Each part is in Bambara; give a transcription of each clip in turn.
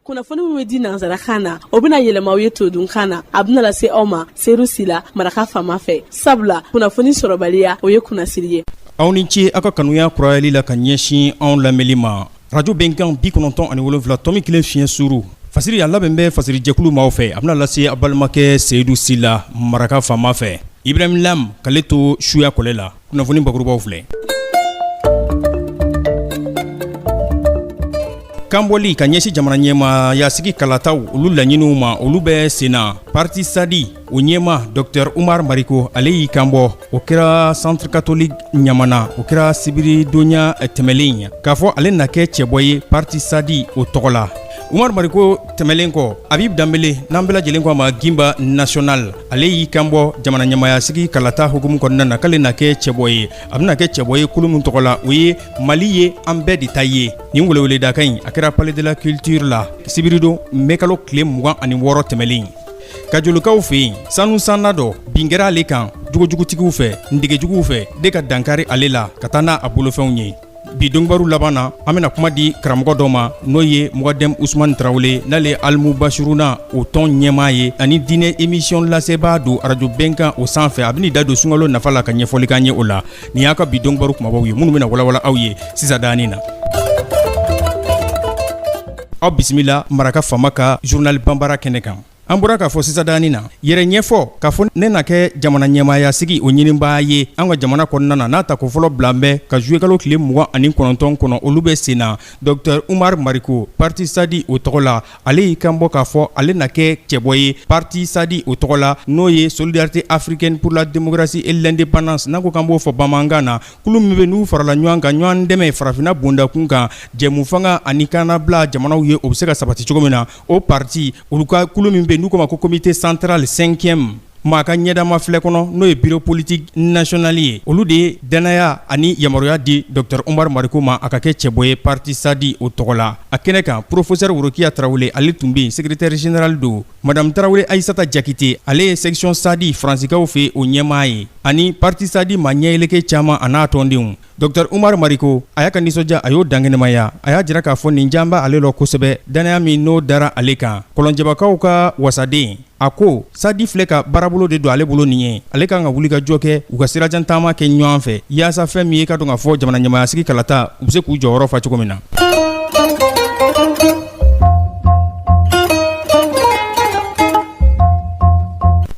Kunnafoni min bɛ di nansarakan na, o bɛna yɛlɛma aw ye todunkan na. A bɛna lase aw ma Seyidu Sila, maraka faama fɛ, sabula kunnafoni sɔrɔbaliya, o ye kunnasiri ye. Aw ni ce aw ka kanuya kurayali la ka ɲɛsin anw lamɛnli ma. Arajo Bɛnkan 97.1 fiɲɛ suuru. Fasiri a labɛn bɛ fasirijɛkulu maaw fɛ, a bɛna lase a balimakɛ Seyidu Sila, maraka faama fɛ. Ibrahim Lam k'ale to suya kɔlɛ la. Kunnafoni bakurubaw filɛ. Kanbɔli ka ɲɛsin jamana ɲɛmaaya sigi kalataw olu laɲiniw ma, olu bɛ senna. Parti Sadi o ɲɛmaa Docteur Umar Mariko, ale y'i kanbɔ. O kɛra Centre catholique Ɲamana, o kɛra sibiridonya tɛmɛlen ye, k'a fɔ ale na kɛ cɛbɔ ye Parti Sadi o tɔgɔ la. Umar Mariko tɛmɛlen kɔ, Habib Danbele, n'an bɛɛ lajɛlen ko a ma Gimba National, ale y'i kanbɔ jamana ɲɛmaaya sigi kalata hukumu kɔnɔna na k'ale na kɛ cɛbɔ ye. A bɛna kɛ cɛbɔ ye kulu min tɔgɔ la, o ye Mali ye an bɛɛ de ta ye. Nin weleweledakan in, a kɛra Palais de la Culture la sibiridon mɛkalo tile 26 tɛmɛlen. Kajolokaw fɛ yen, sanusanna dɔ bin kɛra ale kan jogojugutigiw fɛ, ndegejuguw fɛ de ka dankari ale la ka taa n'a a bolofɛnw ye. Bi donkibaru laban na, an bɛna kuma di karamɔgɔ dɔ ma, n'o ye Mukadɛm Usumani Tarawele, n'ale ye Alimubasiruna o tɔn ɲɛmaa ye ani diinɛ émission lasebaa don arajo Bɛnkan o sanfɛ. A bɛn'i da don sunkalo nafa la ka ɲɛfɔli k'an ye o la. Nin y'a ka bi donkibaru kumabaw ye minnu bɛna walawala aw ye sisan daani na. Aw bisimila maraka faama ka journal banbara kɛnɛ kan. An bɔra k'a fɔ sisan daani na, yɛrɛ ɲɛfɔ k'a fɔ ne na kɛ jamana ɲɛmaaya sigi o ɲinibaa ye an ka jamana kɔnɔna na, n'a tako fɔlɔ bila bɛ ka juillet kalo tile 29 kɔnɔ, olu bɛ sen na. Docteur Umar Mariko, Parti Sadi o tɔgɔ la, ale y'i kanbɔ k'a fɔ ale na kɛ cɛbɔ ye Parti Sadi o tɔgɔ la, n'o ye Solidarité africaine pour la démocratie et l'indépendance. N'an ko k'an b'o fɔ bamanankan na, kulu min bɛ n'u farala ɲɔgɔn kan ɲɔgɔn dɛmɛ farafinna bondakun kan, jɛmufanga ani kannabila jamanaw ye, o bɛ se ka sabati cogo min na, o parti olu ka kulu min bɛ n'u k'o ma ko comité central cinquième, maa ka ɲɛdama filɛ kɔnɔ, n'o ye bureau politique national ye, olu de ye dannaya ani yamaruya di Docteur Umar Mariko ma a ka kɛ cɛbɔ ye Parti Sadi o tɔgɔ la. A kɛnɛ kan, professeur Worokiya Tarawele, ale tun bɛ yen, secrétaire général don. Madame Tarawele Ayisata Jakite, ale ye section Sadi Faransikaw fɛ o ɲɛmaa ye, ani Parti Sadi maa ɲɛyɛlɛkɛ caman a n'a tɔndenw. Docteur Umar Mariko, a y'a ka nisɔndiya, a y'o dankɛnɛmaya. A y'a jira k'a fɔ nin jan bɛ ale lɔ kosɛbɛ, dannaya min n'o dara ale kan. Kɔlɔnjɛbakaw ka wasaden a ko Sadi filɛ ka baarabolo de don ale bolo nin ye, ale kan ka wuli ka jɔ kɛ, u ka sirajan taama kɛ ɲɔgɔn fɛ, yaasa fɛn min ye ka dɔn k'a fɔ jamana ɲɛmaayasigi kalata, u bɛ se k'u jɔyɔrɔ fa cogo min na.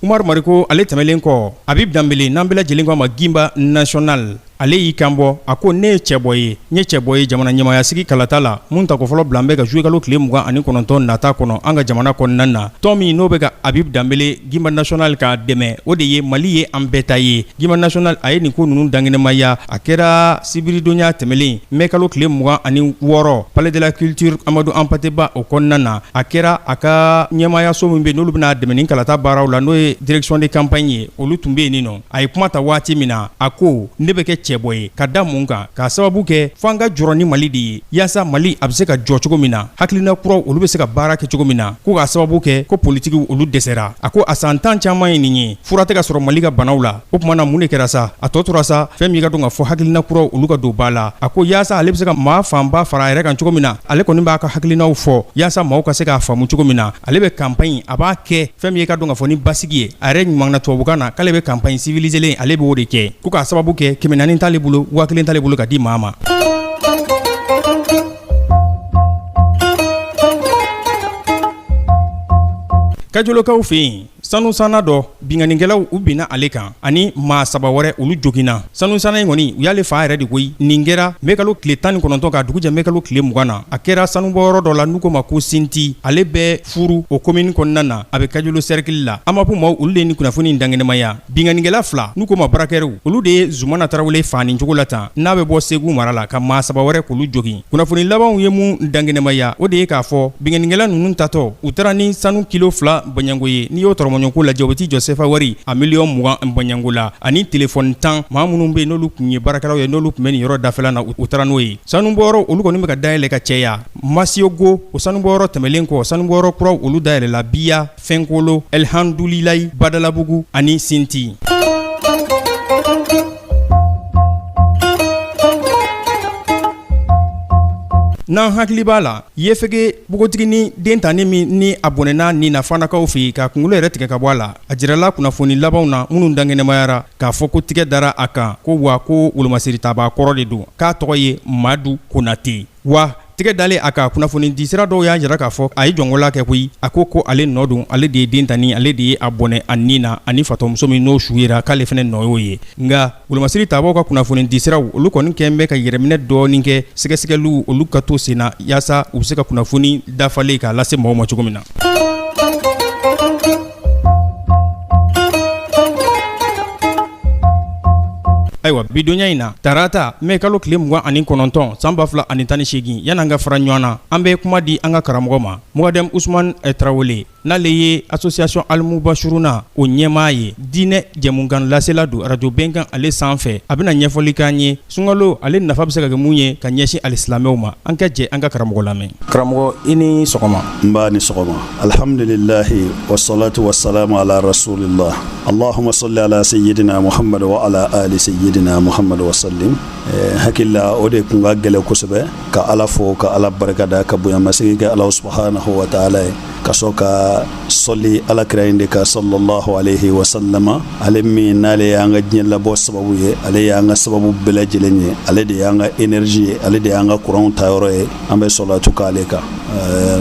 Umar Mariko ale tɛmɛlen kɔ, Habib Danbele, n'an bɛɛ lajɛlen ko a ma Gimba National, ale y'i kanbɔ, a ko ne ye cɛbɔ ye, n ye cɛbɔ ye jamana ɲɛmaayasigi kalata la mun tako fɔlɔ bila bɛ ka juillet kalo tile 29 nata kɔnɔ an ka jamana kɔnɔna na. Tɔn min n'o bɛ ka Habib Danbele Gimba National k'a dɛmɛ, o de ye Mali ye an bɛɛ ta ye. Gimba National a ye nin ko ninnu dankɛnɛmaya. A kɛra sibiridonya tɛmɛlen mai kalo tile 26, Palais de la Culture Amadu Anpate Ba o kɔnɔna na. A kɛra a ka ɲɛmaayaso min bɛ n'olu bɛna dɛmɛ ni kalata baaraw la, n'o ye direction de campagne ye, olu tun bɛ yen nin nɔ. A ye kuma ta waati min na, a ko ne bɛ kɛ cɛbɔ ye ka da mun kan? K'a sababu kɛ fo an ka jɔrɔ ni Mali de ye, yaasa Mali a bɛ se ka jɔ cogo min na, hakilina kuraw olu bɛ se ka baara kɛ cogo min na, ko k'a sababu kɛ ko politikiw olu dɛsɛra. A ko a san 10 caman ye nin ye, fura tɛ ka sɔrɔ Mali ka banaw la. O tuma na, mun de kɛra sa? A tɔ tora sa fɛn min ka dɔn ka fɔ hakilina kuraw olu ka don ba la. A ko yaasa ale bɛ se ka maa fanba fara a yɛrɛ kan cogo min na, ale kɔni b'a ka hakilinaw fɔ yaasa maaw ka se k'a faamu cogo min na. Ale bɛ campagne a b'a kɛ fɛn min ye ka dɔn ka fɔ ni basigi ye. A yɛrɛ ɲuman na tubabukan na k'ale bɛ campagne civilisée, ale b'o de kɛ, ko k'a sababu kɛ 400 t'ale bolo, 1000 t'ale bolo ka di maa ma. Kajolokaw fɛ yen, sanusanna dɔ, binkannikɛlaw u binna ale kan ani maa saba wɛrɛ, olu joginna. Sanusanna in kɔni, u y'ale fa yɛrɛ de koyi. Nin kɛra mai kalo tile 19 ka dugu jɛ mai kalo tile 20 na. A kɛra sanubɔyɔrɔ dɔ la n'u k'o ma ko Sinti, ale bɛ Furu o commune kɔnɔna na, a bɛ Kajolo cercle la. Amapu maaw olu de ye nin kunnafoni in dankɛnɛmaya. Binkannikɛla fila n'u k'o ma braqueurs, olu de ye Zumana Tarawele fa nin cogo la tan, n'a bɛ bɔ Segu mara la, ka maa saba wɛrɛ k'olu jogin. Kunnafoni labanw ye mun dankɛnɛmaya, o de ye k'a fɔ binkannikɛla ninnu tatɔ, u taara ni sanu kilo 2 bɔɲɔgɔnko ye. N'i y'o tɔrɔmɔɲɔgɔnko lajɛ, o bɛ t'i jɔ sefa wari a miliyɔn 20 bɔɲɔgɔnko la, ani telefɔni 10. Maa minnu bɛ yen n'olu tun ye baarakɛlaw ye, n'olu tun bɛ nin yɔrɔ dafɛla na, u taara n'o ye. Sanubɔyɔrɔ olu kɔni bɛ ka dayɛlɛ ka caya. Masiyogo o sanubɔyɔrɔ tɛmɛlen kɔ, sanubɔyɔrɔ kuraw olu dayɛlɛla Biya, Fɛnkolo, Elhamdulilayi, Badalabugu ani Sinti. N'an hakili b'a la, yefege npogotiginin den tannin min ni a bɔnɛna ni na fanakaw fɛ yen k'a kunkolo yɛrɛ tigɛ ka bɔ a la, a jirala kunnafoni labanw na minnu dankɛnɛmayara k'a fɔ ko tigɛ dara a kan ko wa ko wolomasiritabaa kɔrɔ de don, k'a tɔgɔ ye Madu Konate. Wa tigɛ dalen a kan, kunnafoni disira dɔw y'a jira k'a fɔ a ye jɔnkɔla kɛ koyi, a ko ko ale nɔ don, ale de ye den tannin, ale de ye a bɔnɛ a ni na, ani fatɔmuso min n'o su yera k'ale fana nɔ y'o ye. Nka wolomasiri tabaw ka kunnafoni disiraw olu kɔni kɛn bɛ ka yɛrɛminɛ dɔɔnin kɛ, sɛgɛsɛgɛliw olu ka to sen na yaasa u bɛ se ka kunnafoni dafalen k'a lase mɔgɔw ma cogo min na. Ayiwa bidonya in na, tarata mɛ kalo tile 29 san 2018, yan'an ka fara ɲɔgɔn na, an bɛ kuma di an ka karamɔgɔ ma, Mukadɛm Usman Tarawele, n'ale ye association Alimubasiruna o ɲɛmaa ye, diinɛ jɛmukan lasela don arajo Bɛnkan ale sanfɛ. A bɛna ɲɛfɔli k'an ye sunkalo ale nafa bɛ se ka kɛ mun ye ka ɲɛsin alisilamɛw ma. An ka jɛ an ka karamɔgɔ lamɛn. Karamɔgɔ, i ni sɔgɔma. Nba ni sɔgɔma. Alhamdulilahi wasalatu wasalamu ala rasulillah. Allahumma salli ala sayyidina Muhammad wa ala ali sayyidina Muhammad wa sallim. Hakili la o de tun ka gɛlɛn kosɛbɛ ka Ala fo ka Ala barikada ka bonyamasegin kɛ Alahu subahanahu wa taala ye. Ka sɔrɔ ka sɔli ala kira in de kan sallallahu alayhi wa sallama, ale min n'ale y'an ka diɲɛ labɔ sababu ye, ale y'an ka sababu bɛɛ lajɛlen ye, ale de y'an ka énergie ye, ale de y'an ka kuranw tayɔrɔ ye. An bɛ sɔlatu k'ale kan.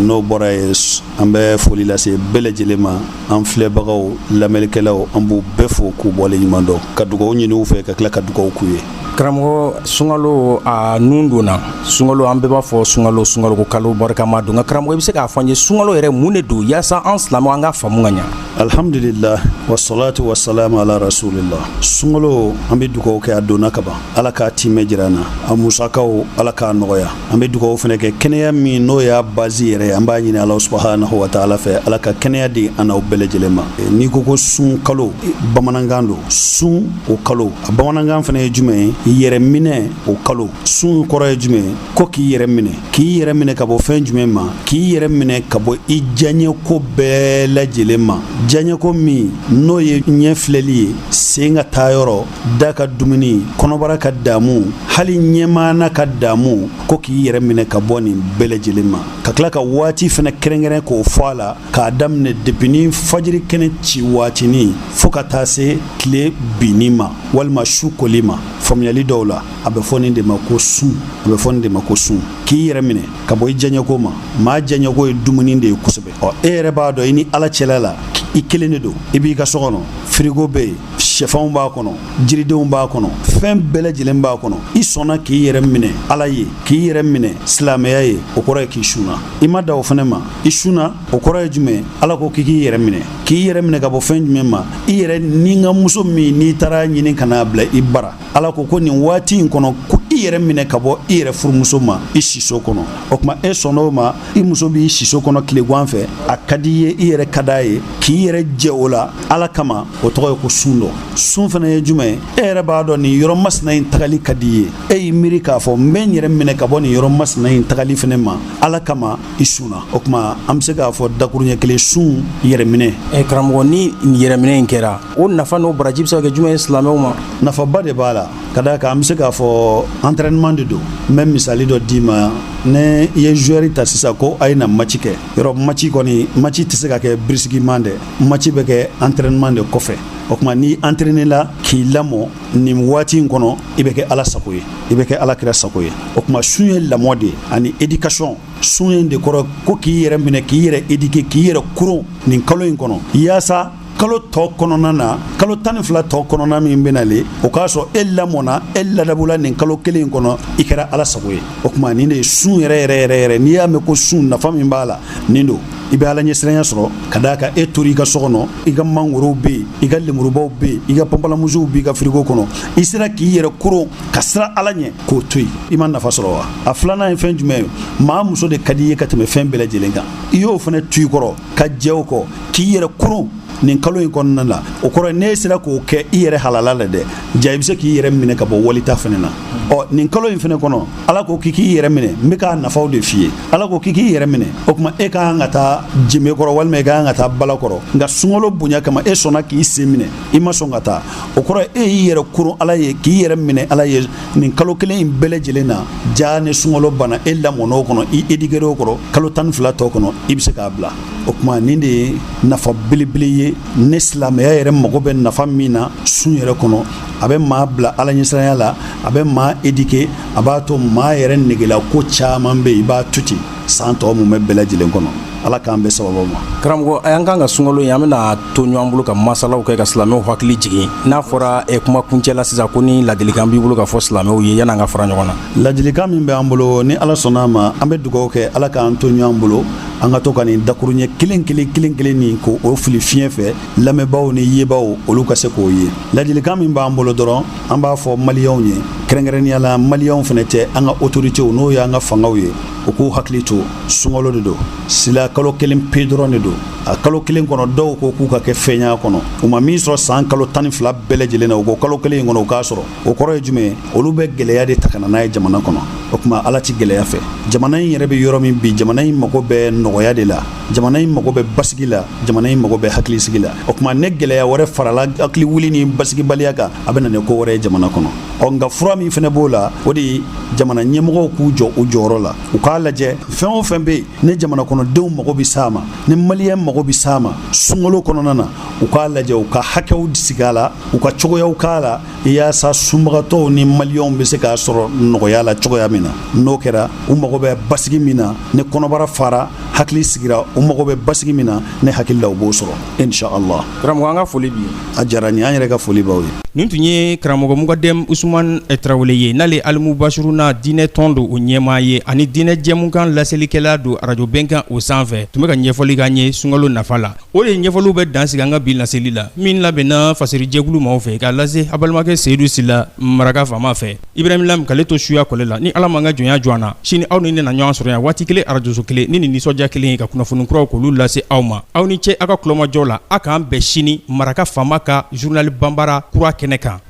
N'o bɔra yen, an bɛ foli lase bɛɛ lajɛlen ma, an filɛbagaw, lamɛnnikɛlaw, an b'u bɛɛ fo k'u waleɲuman dɔn, ka dugawu ɲini u fɛ, ka tila ka dugawu k'u ye. Karamɔgɔ, sunkalo a nun donna, sunkalo an bɛɛ b'a fɔ sunkalo, sunkalo ko kalo barikama don. Nka karamɔgɔ, i bɛ se k'a fɔ an ye sunkalo yɛrɛ mun de don, yaasa an silamɛw an ka faamu ka ɲa? Alhamdulillah wasalatu wasalamu ala rasulillah. Sunkalo, an bɛ dugawu kɛ, a donna ka ban, Ala k'a timɛ jira an na, a musakaw Ala k'a nɔgɔya. An bɛ dugawu fana kɛ, kɛnɛya min n'o y'a base yɛrɛ ye, an b'a ɲini Ala subahanahu wa taala fɛ, Ala ka kɛnɛya di an n'aw bɛɛ lajɛlen ma. N'i ko ko sun kalo, bamanankan don, sun o kalo, a bamanankan fana ye jumɛn ye? Yɛrɛ minɛ o kalo. Sun kɔrɔ ye jumɛn ye? Ko k'i yɛrɛ minɛ. K'i yɛrɛ minɛ ka bɔ fɛn jumɛn ma? K'i yɛrɛ minɛ ka bɔ i diyaɲɛko bɛɛ lajɛlen ma. Diyaɲɛko min n'o ye ɲɛ filɛli ye, sen ka taa yɔrɔ, da ka dumuni, kɔnɔbara ka damu, hali ɲɛmaana ka damu, ko k'i yɛrɛ minɛ ka bɔ nin bɛɛ lajɛlen ma. Ka tila ka waati fana kɛrɛnkɛrɛn k'o fɔ a la, k'a daminɛ depuis ni fajiri kɛnɛ ci waatinin fo ka taa se tile binni ma walima su koli ma. Faamuyali dɔw la, a bɛ fɔ nin de ma ko sun, a bɛ fɔ nin de ma ko sun, k'i yɛrɛ minɛ ka bɔ i diyaɲɛko ma. Maa diyaɲɛko ye dumuni de ye kosɛbɛ. Ɔ, e yɛrɛ b'a dɔn i ni Ala cɛla la, i kelen de don, i b'i ka so kɔnɔ, firigo bɛ yen, shɛfanw b'a kɔnɔ, jiridenw b'a kɔnɔ, fɛn bɛɛ lajɛlen b'a kɔnɔ. I sɔnna k'i yɛrɛ minɛ Ala ye, k'i yɛrɛ minɛ silamɛya ye, o kɔrɔ ye k'i sunna. I ma dan o fana ma, i sunna, o kɔrɔ ye jumɛn? Ala ko k'i k'i yɛrɛ minɛ. K'i yɛrɛ minɛ ka bɔ fɛn jumɛn ma? I yɛrɛ ni ka muso min n'i taara ɲini ka n'a bila i bara, Ala ko ko nin waati in kɔnɔ ko i yɛrɛ minɛ ka bɔ i yɛrɛ furumuso ma i siso kɔnɔ. O tuma e sɔnna o ma, i muso b'i siso kɔnɔ tilegan fɛ, a ka di i ye, i yɛrɛ ka d'a ye, k'i yɛrɛ jɛ o la Ala kama, o tɔgɔ ye ko sun dɔ. Sun fana ye jumɛn ye? E yɛrɛ b'a dɔn nin yɔrɔ masina in tagali ka di i ye, e y'i miiri k'a fɔ n bɛ n yɛrɛ minɛ ka bɔ nin yɔrɔ masina in tagali fana ma Ala kama, i sunna. O tuma an bɛ se k'a fɔ dakuruɲɛ kelen, sun, yɛrɛminɛ. Karamɔgɔ, ni yɛrɛminɛ in kɛra, o nafa n'o baraji bɛ se ka kɛ jumɛn ye silamɛw ma? Nafaba de b'a la, ka d'a kan an bɛ se k'a fɔ entraînement de don. N bɛ misali dɔ d'i ma. Ni i ye joueur ta sisan ko a ye na match kɛ, yɔrɔ match kɔni, match tɛ se ka kɛ brusquement dɛ, match bɛ kɛ entraînement de kɔfɛ. O tuma n'i entraîné la k'i lamɔ nin waati in kɔnɔ, i bɛ kɛ Ala sago ye, i bɛ kɛ Ala kira sago ye. O tuma sun ye lamɔ de ye ani éducation. Sun ye de kɔrɔ ko k'i yɛrɛ minɛ, k'i yɛrɛ éduquer, k'i yɛrɛ koron nin kalo in kɔnɔ, yaasa kalo tɔ kɔnɔna na, kalo 12 tɔ kɔnɔna min bɛ nalen, o k'a sɔrɔ e lamɔna, e ladabula nin kalo kelen in kɔnɔ, i kɛra Ala sago ye. O tuma nin de ye sun yɛrɛ yɛrɛ yɛrɛ yɛrɛ. N'i y'a mɛn ko sun, nafa min b'a la, nin don. I bɛ Ala ɲɛsiranya sɔrɔ, ka d'a kan e tora i ka so kɔnɔ, i ka mangorow bɛ yen, i ka lemurubaw bɛ yen, i ka panpalamusiw b'i ka firigo kɔnɔ, i sera k'i yɛrɛ koron ka siran Ala ɲɛ k'o to yen, i ma nafa sɔrɔ wa? A filanan ye fɛn jumɛn ye? Maa muso de ka di i ye ka tɛmɛ fɛn bɛɛ lajɛlen kan, i y'o fana to i kɔrɔ ka jɛ o kɔ k'i yɛrɛ koron. nin kalo in kɔnɔna la. O kɔrɔ, n'e sera k'o kɛ i yɛrɛ halala la dɛ, ja i bɛ se k'i yɛrɛ minɛ ka bɔ walita fana na. Ɔ, nin kalo in fana kɔnɔ, Ala ko k'i k'i yɛrɛ minɛ. N bɛ k'a nafaw de f'i ye. Ala ko k'i k'i yɛrɛ minɛ. O tuma, e ka kan ka taa jenbe kɔrɔ walima e ka kan ka taa bala kɔrɔ, nka sunkalo bonya kama, e sɔnna k'i sen minɛ, i ma sɔn ka taa. O kɔrɔ, e y'i yɛrɛ koron Ala ye, k'i yɛrɛ minɛ Ala ye nin kalo kelen in bɛɛ lajɛlen na. Ja ni sunkalo banna, e lamɔn'o kɔnɔ, i éduquer o kɔrɔ, kalo 12 tɔ kɔnɔ, i bɛ se k'a bila. O tuma, nin de ye nafa belebele ye ne silamɛya yɛrɛ mago bɛ nafa min na sun yɛrɛ kɔnɔ. A bɛ maa bila Ala ɲɛsiranya la, a bɛ maa éduquer, a b'a to maa yɛrɛ negela ko caman bɛ yen, i b'a to ten san tɔ mun bɛ bɛɛ lajɛlen kɔnɔ. Ala k'an bɛɛ sababu ma. Karamɔgɔ, an kan ka sunkalo in, an bɛna to ɲɔgɔn bolo ka masalaw kɛ ka silamɛw hakili jigin. N'a fɔra kuma kuncɛ la sisan ko ni ladilikan b'i bolo ka fɔ silamɛw ye yan'an ka fara ɲɔgɔn na. Ladilikan min bɛ an bolo, ni Ala sɔnna a ma, an bɛ dugawu kɛ Ala k'an to ɲɔgɔn bolo, an ka to ka nin dakuruɲɛ kelen kelen kelen kelen nin ko o fili fiɲɛ fɛ, lamɛnbaaw ni yebaaw, olu ka se k'o ye. Ladilikan min b'an bolo dɔrɔn, an b'a fɔ maliyɛnw ye, kɛrɛnkɛrɛnnenya la maliyɛnw fana tɛ, an ka autorités, n'o y'an ka fangaw ye, u k'u hakili to. Sunkalo de don sila, kalo kelen pe dɔrɔn de don. A kalo kelen kɔnɔ, dɔw ko k'u ka kɛ fɛnya kɔnɔ. U ma min sɔrɔ san kalo 12 bɛɛ lajɛlen na, u ko kalo kelen in kɔnɔ u k'a sɔrɔ. O kɔrɔ ye jumɛn ye? Olu bɛ gɛlɛya de ta ka na n'a ye jamana kɔnɔ. O tuma, Ala ti gɛlɛya fɛ. Jamana in yɛrɛ bɛ yɔrɔ min bi, jamana in mago bɛ nɔgɔya de la, jamana in mago bɛ basigi la, jamana in mago bɛ hakilisigi la. O tuma, ne gɛlɛya wɛrɛ farala hakili wuli ni basigibaliya kan, a bɛ na ni ko wɛrɛ ye jamana kɔnɔ. Ɔ, nka fura min fana b'o la, o de ye jamana ɲɛmɔgɔw k'u jɔ u jɔyɔrɔ la, u k'a lajɛ fɛn o fɛn bɛ yen ni jamana kɔnɔdenw mago bɛ s'a ma, ni maliyɛn mago bɛ s'a ma sunkalo kɔnɔna na, u k'a lajɛ u ka hakɛw sigi a la, u ka cogoyaw k'a la, yaasa sunbagatɔw ni maliyɛnw bɛ se k'a sɔrɔ nɔgɔya la cogoya min na. N'o kɛra, u mago bɛ basigi min na, ni kɔnɔbara fara, hakili sigira, u mago bɛ basigi min na, ne hakili la, u b'o sɔrɔ, inshallah. Karamɔgɔ, an ka foli b'i ye. A diyara n ye, an yɛrɛ ka foli b'aw ye. Nin tun ye karamɔgɔ Mukadɛm Usumani Tarawele ye, n'ale Alimubasiruna diinɛ tɔn don o ɲɛmaa ye, ani diinɛ jɛmukan laselikɛla don arajo Bɛnkan o sanfɛ. Tun bɛ ka ɲɛfɔli k'an ye sunkalo nafa la. O de ɲɛfɔliw bɛ dan sigi an ka bi laseli la, min labɛnna fasirijɛkulu maaw fɛ k'a lase a balimakɛ Seyidu Sila maraka faama fɛ. Ibrahim Lam k'ale to suya kɔlɛ la. Ni Ala m'an ka jɔnya jɔ an na, sini aw ni ne na ɲɔgɔn sɔrɔ yan waati kelen, arajoso kelen, ni nin nisɔndiya kelen ye, ka kunnafoni kuraw k'olu lase aw ma. Aw ni ce aw ka tulomajɔ la. A k'an bɛn sini maraka faama ka journal banbara kura kɛnɛ kan.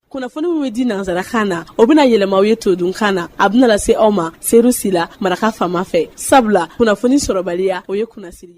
Kunnafoni min bɛ di nansarakan na, o bɛna yɛlɛma aw ye todunkan na. A bɛna lase aw ma Seyidu Sila maraka faama fɛ, sabula kunnafoni sɔrɔbaliya, o ye kunnasiri ye.